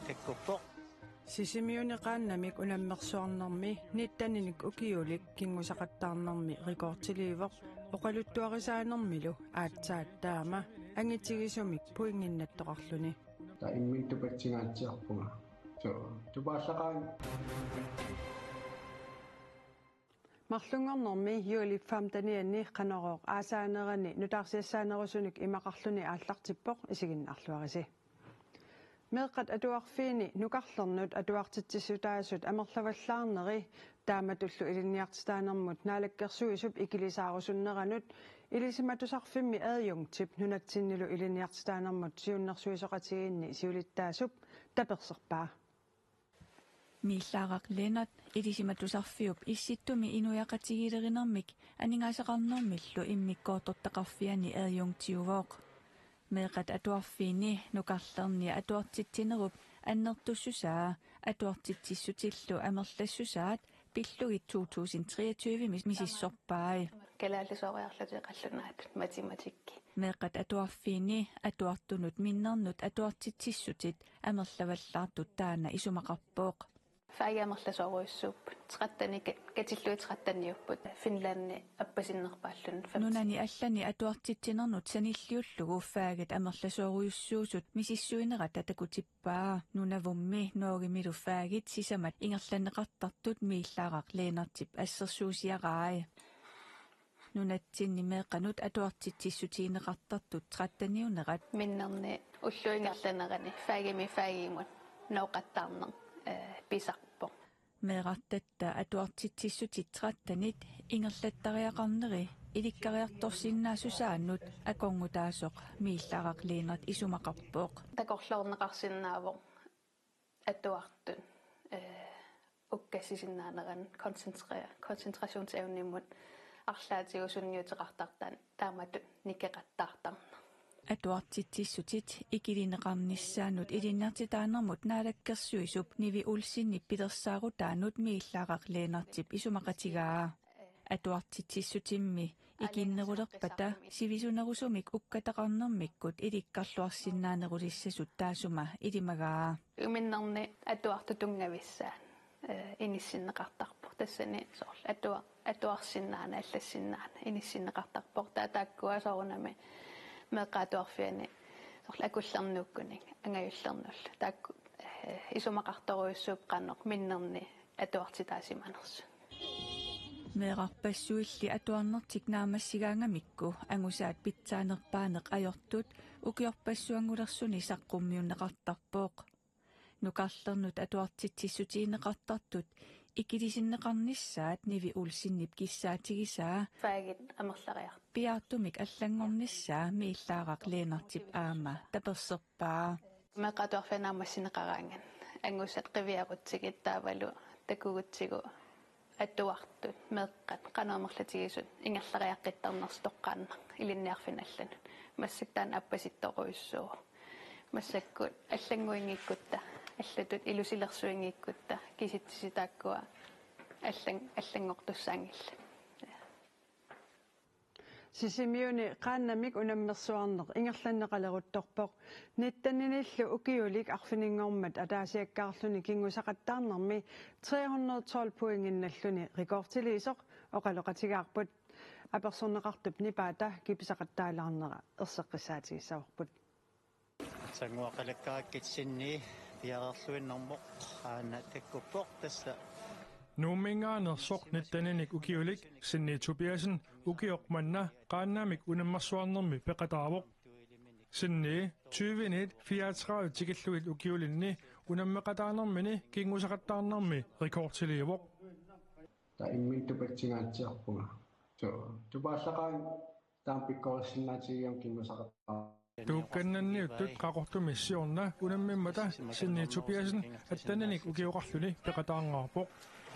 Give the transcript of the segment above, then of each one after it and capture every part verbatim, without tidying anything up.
Takkuppoq. Sisimiuni qaannamik unammersuarnermi nitteninik ukiulik kinngusaqattaarnermi rekordiliivoq oqaluttuarisaanermilu aatsaat taama angitigisumik pointinnattoqarluni. Taava imminut tupatsigaatsiarpunga. Suu, tupaallaqaanga. Marlunngornermi juulip femtenianni Qanorooq aasaanerani nutaarsiassaanerusunik imaqarluni aallartippoq, isiginnaarluarisi. Meeqqat atuarfiini nukarlernut atuartitsissutaasut amerlavallaarneri taamatullu ilinniartitaanermut naalakkersuisup ikilisaarusunneranut Ilisimatusarfimmi adjunktip nunatsinnilu ilinniartitaanermut siunnersuisoqatigiinni siulittaasup taperserpaa. Miillaaraq Lennert Ilisimatusarfiup Issittumi inuiaqatigiilerinermik aningaasaqarnermillu immikkoortortaqarfiani adjunktiuvoq. Meeqqat atuarfiini nukarlerni atuartitsinerup annertussusaa atuartitsissutillu amerlassusaat pillugit to tusind treogtyve mis-, misissorpai. Kalaallisoorujoorlutik qallunaatut matematikki. Meeqqat atuarfiini atuartunut minnernut atuartitsissutit amerlavallaartut taanna isumaqarpoq. Fagit amerlasoorujussuupput. Tretteni ka-, katillugit tretteniupput. Finlandi appasinnerpaalluni. Nunani allani atuartitsinernut sanilliullugu fagit amerlasoorujussuusut misissuinerata takutippaa. Nunavummi Norgemilu fagit sisamat ingerlanneqartartut Miillaaraq Lennertip assersuusiarai. Nunatsinni meeqqanut atuartitsissutigineqartartut tretteniunerat. Minnerni ullup ingerlanerani fagimi fagimut nooqattaarneq, eh, pisarpoq. Meerartatta atuartitsissutit trettenit ingerlattariaqarneri ilikkariartorsinnaassusaannut akornutaasoq Miillaaraq Lennert isumaqarpoq. Takorloorneqarsinnaavoq atuartut, eh, ukkassisinnaaneranut koncentre-, koncentrationsevnemut arlaatigut sunniuteqartartut taamatut nikeqattaartarneq. Atuartitsissutit ikilineqarnissaannut ilinniartitaanermut naalakkersuisup Nivi Olsenip pilersaarutaanut Miillaaraq Lennertip isumaqatigaa. Atuartitsissutimmi ikinnerulerpata sivisunerusumik ukkataqarnermikkut ilikkarluarsinnaanerulissasut taassuma ilimagaa. Minnerni atuartut tunngavissaat, eh, inissinneqartarpoq. Tassani soorlu atua-, atuarsinnaaneq, allassinnaaneq inissinneqartarpoq. Taava taakkua soorunami meeqqat atuarfianni soorlu akullernuukkunik angajullernullu. Taakku, eh, isumaqartorujussuupput qanoq minnerni atuartitaasimanersut. Meerarpassuilli atuarnertik naammassigaangamikku angusaat pitsaanerpaaneq ajortut ukiorpassuanngulersuni saqqummiunneqartarpoq. Nukarlernut atuartitsissutigineqartartut ikilisinneqarnissaat Nivi Olsenip kissaatigisaa. Fagit amerlariartut. Piaartumik allanngornissaa Miillaaraq Lennertip aamma taperserpaa. Meeqqat atuarfianni naammassineqaraangat angusat qiviarutsigit taavalu takugutsigu atuartut meeqqat qanoq amerlatigisut ingerlariaqqittarnersut toqqaannaq ilinniarfinni allanut. Massakkut taanna appasittorujussuuvoq. Massakkut allannguinngikkutta, allatut ilusilersuinngikkutta, kisitsisit taakkua allan-, allanngortussaanngillat. Sisimiuni qaannamik unammersuarneq ingerlanneqaleruttorpoq. Nitteninillu ukiulik arfininngormat ataasiakkaarluni kinngusaqattaarnermi tre hundrede tolv pointinnalluni rekordiliisoq oqaloqatigaarput. Apersorneqartup nipaata kipisaqattaalaarnera erseqqissaatigissavarput. Sanguaqalakkarakkit Sinni piareerluinnarpoq, aana takkuppoq tassa. Nuumminngaanneersoq nitteninik ukiulik Sinni Tobiassen ukioq manna qaannamik unammersuarnermi peqataavoq. Sinni tyveniit fireogtredive tikillugit ukiulinni unammeqataanermini kinngusaqattaarnermi rekordiliivoq. Taava imminut tupatsigaatsiarpunga. Suu, tupaallaqaanga. Taama pikkorissinnaatigigamik kinngusaqattaarpoq. Tuukkannanniuttut Qaqortumi siorna unammimmata Sinni Tobiassen atteninik ukioqarluni peqataanngaarpoq.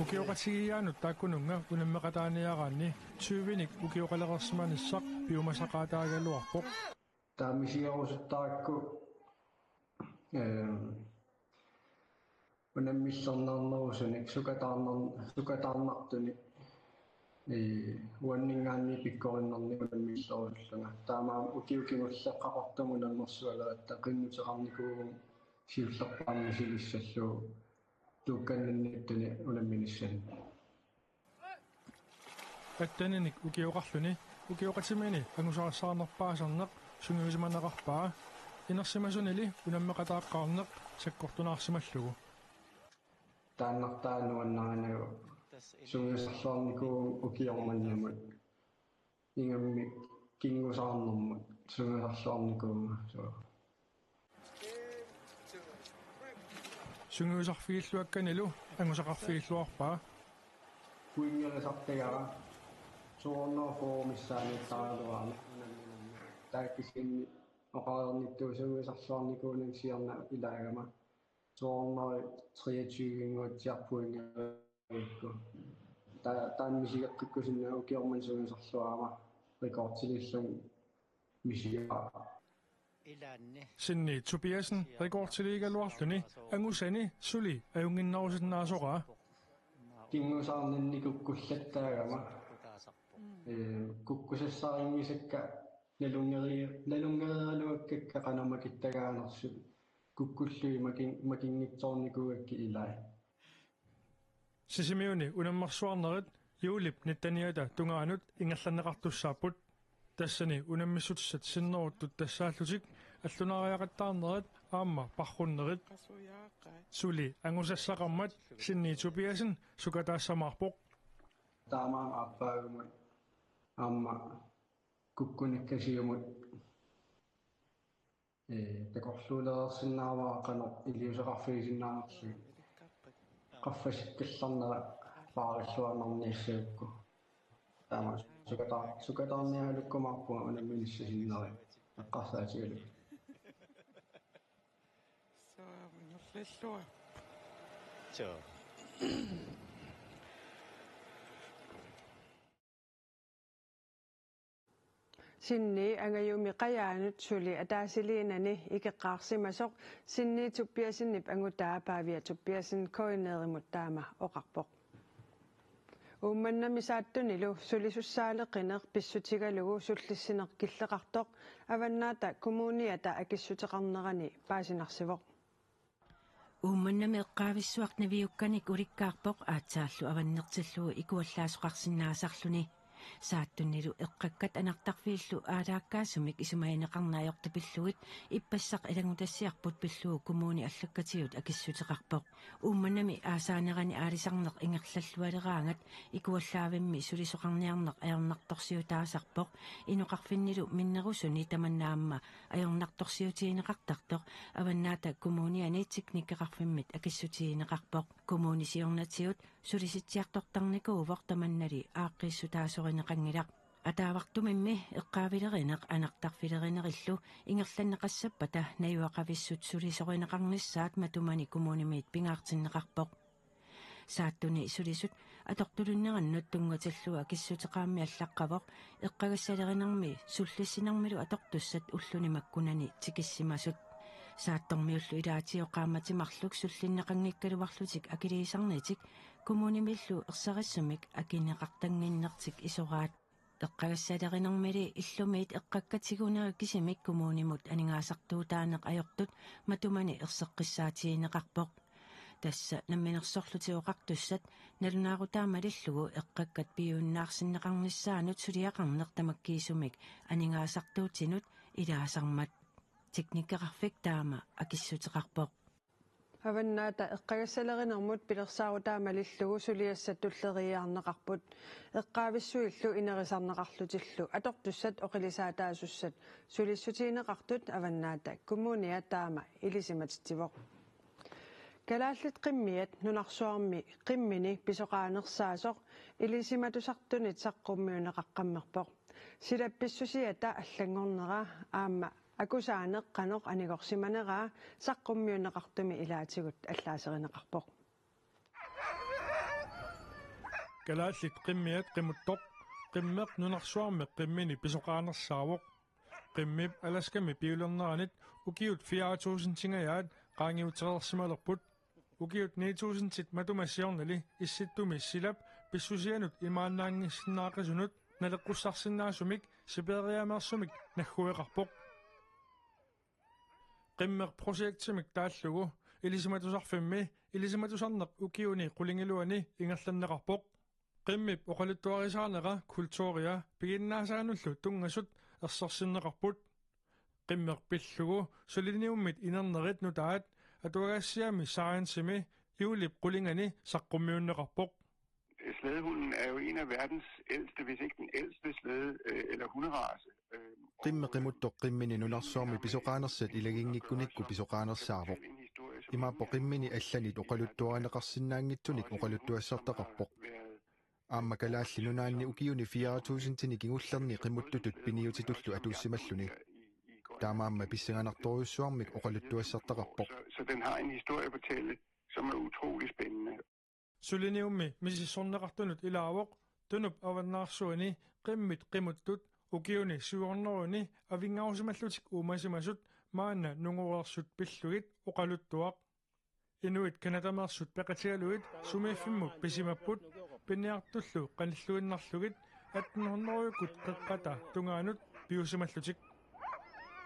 Ukioqatigiiaanut taakkununnga unammeqataaniaraanni tyvenik ukioqalereersimanissaq piumasaqaataagaluarpoq. Taama misigerusuttarakku, eh, unammillernarnerusunik sukataarnar-, sukataarnartunik, ee, uanninngaanniit pikkorinnarnik unammillerusullunga. Taamaammat ukiut kingulleq Qaqortumi unammersualeratta qinnuteqarnikuugama siullerpaamik misilissallugu tuukkanninnittunik unamminissanni. Atteninik ukioqarluni ukioqatimini angusarissaarnerpaasarneq sungiusimaneqarpaa, inersimasunili unammeqataaqqaarneq sakkortunaarsimallugu. Taannartaa nuannarinagu sungiusarluarnikuuvunga ukioq manna aamma ingammik kingusaarnermut sungiusarluarnikuuvunga, suu. Sungiusarfigilluakkanilu angusaqarfigilluarpaa. Pointerisartagara to hundrede og fyrre missaaniittaraluarama. Taava kisianni oqareernittuusunngusarluarnikuunanga siorna ilaagama to hundrede treogtyve-nngortiarpugut ikku. Ta-, taanna misigeqqikkusunnagu ukioq manna sungiusarluarama rekordiliillunga misigaara. Sinni Tobiassen rekordiliigaluarluni angusani suli ajunnginnerusinnaasoraa. Kingusaarninni kukkullattaagama. Ee, kukkusassarinngisakka nalunngeri-, nalunngereeraluakkakka qanoq makittagaanersut kukkullugit makin-, makinngitsoornikuugakkit ilaat. Sisimiuni unammersuarnerit juulip nitteniata tungaanut ingerlanneqartussaapput. Tassani unammissutissat sinneruttut tassaallutik allunaariaqattaarnerit aamma parrunnerit. Suli angusassaqarmat Sinni Tobiassen sukataassamaarpoq. Taamaammat aappaagumut aamma kukkunikka siumut, ee, takorluulereersinnaavara qanoq iliuuseqarfigisinnaanerlugit. Qaffasikkallarnera paarilluarnarniassagukku. Taama sukata-, sukataarniaralukkumaarpunga unamminissaq sinneri eqqarsaatigalugu. Suu, nullalluarpoq. Suu. Sinni angajumi qajaanut suli ataasiliinani ikeqqaarsimasoq Sinni Tobiassenip angutaa Pavia Tobiassen K N R-imut taama oqarpoq. Uummannami Saattunilu sulisussaaleqineq pissutigalugu sullissineq killeqartoq Avannaata Kommuniata akissuteqarnerani paasinarsivoq. Uummannami eqqaavissuaq naviukkanik ulikkaarpoq aatsaallu avannertillugu ikuallaasoqarsinnaasarluni. Saattunilu eqqakkat anartarfiillu aalaakkaasumik isumagineqarneq ajortut pillugit ippassaq ilanngutassiarput pillugu kommuni allakkatigut akissuteqarpoq. Uummannami aasaanerani aalisarneq ingerlallualeraangat ikuallaavimmi sulisoqarniarneq ajornartorsiutaasarpoq, inoqarfinnilu minnerusuni tamanna aamma ajornartorsiutigineqartartoq Avannaata Kommuniani teknikkeqarfimmit akissutigineqarpoq. Kommunip siornatigut sulisitsiartortarnikuuvoq tamannali aaqqiissutaasorineqanngilaq. Ataavartumimmi eqqaavilerineq anartarfilerinerillu ingerlanneqassappata najugaqavissut sulisorineqarnissaat matumani kommunimiit pingaartinneqarpoq. Saattuni sulisut atortulinnerannut tunngatillugu akissuteqarami allaqqavoq eqqagassalerinermi sullissinermilu atortussat ulluni makkunani tikissimasut. Saattormiullu ilaatigut qaammatit marluk sullinneqanngikkaluarlutik akiliisarnitik kommunimillu ersarissumik akineqartannginnertik isoraat. Eqqagassalerinermili illumiit eqqakkat tigunerat kisimik kommunimut aningaasartuutaaneq ajortut matumani erseqqissaatigineqarpoq. Tassa Namminersorlutik Oqartussat nalunaarutaa malillugu eqqakkat piujunnaarsinneqarnissaannut suliaqarneq tamakkiisumik aningaasartuutinut ilaasarmat. Teknikkeqarfik taama akissuteqarpoq. Avannaata eqqagassalerinermut pilersaarutaa malillugu suliassat tulleriiaarneqarput. Eqqaavissuillu inerisarneqarlutillu atortussat oqilisaataasussat sulissutigineqartut Avannaata Kommunia taama ilisimatitsivoq. Kalaallit Qimmiat nunarsuarmi qimmini pisoqaanersaasoq ilisimatusartunit saqqummiunneqaqqammerpoq. Silap pissusiata allanngornera aamma akusaaneq qanoq anigorsimaneraa saqqummiunneqartumi ilaatigut allaaserineqarpoq. Kalaallit Qimmiat qimuttoq, qimmeq nunarsuarmi qimmini pisoqaanersaavoq. Qimmip Alaskami piulerneranit ukiut fire tusindingajaat qaangiutereersimalerput. Ukiut ni tusindit matuma siornali Issittumi silap pissusianut imaannaanngissinnaaqisunut naleqqussarsinnaasumik Siberiameersumik naggueqarpoq. Qimmeq projektimik taallugu Ilisimatusarfimmi ilisimatusarneq ukiuni qulingiluani ingerlanneqarpoq. Qimmip oqaluttuarisaanera kulturia piginnaasaannullu tunngasut ersersinneqarput. Qimmeq pillugu Suliniummit inernerit nutaat atuagassiami Sciencemi juulip qulingani saqqummiunneqarpoq. Slædehunden er jo en af verdens ældste, hvis ikke den ældste slæde- øh, eller hunderace. Øh, Qimmeq qimuttoq qimmini nunarsuarmi pisoqaanersat ilaginngikkunikku pisoqaanersaavoq. Imaappoq qimmini allanit oqaluttuarineqarsinnaanngitsunik oqaluttuassartaqarpoq. Aamma Kalaallit Nunaanni ukiuni fire tusindini kingullerni qimuttutut piniutitullu atuussimalluni. Taamaammat pissanganartorujussuarmik oqaluttuassartaqarpoq. Så, så den har en historie at fortælle, som er utrolig spændende. Suliniummi misissorneqartunut ilaavoq Tunup avannaarsuani qimmit qimuttut ukiuni syv hundredeni avinngarusimallutik uumasimasut maanna nungoreersut pillugit oqaluttuaq. Inuit Canadameersut peqatigalugit sumiiffimmut pisimapput piniartullu qanilluinnarlugit atten hundredekkut qeqqata tungaanut piusimallutik.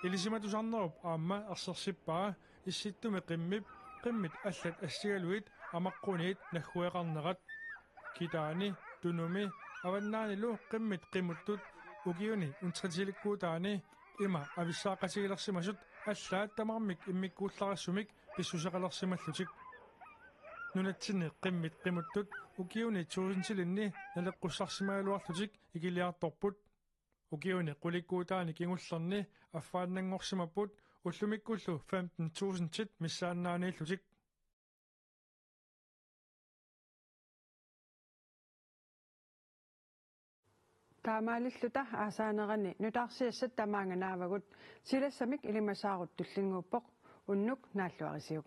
Ilisimatusarnerup aamma ersersippaa Issittumi qimmip qimmit allat assigalugit amaqquniit naggueqarnerat. Kitaani, Tunumi, Avannaanilu qimmit qimuttut ukiuni untritilikkuutaani ima avissaaqatigilersimasut allaat tamarmik immikkuullarissumik pissuseqalersimallutik. Nunatsinni qimmit qimuttut ukiuni tusindilinni naleqqussarsimagaluarlutik ikiliartorput. Ukiuni qulikkuutaani kingullerni affaannanngorsimapput ullumikkullu femten tusindit missaannaaniillutik. Taamaalilluta aasaanerani nutaarsiassat tamaanga naavagut, silassamik ilimasaarut tullinnguuppoq, unnuk naalluarisiuk.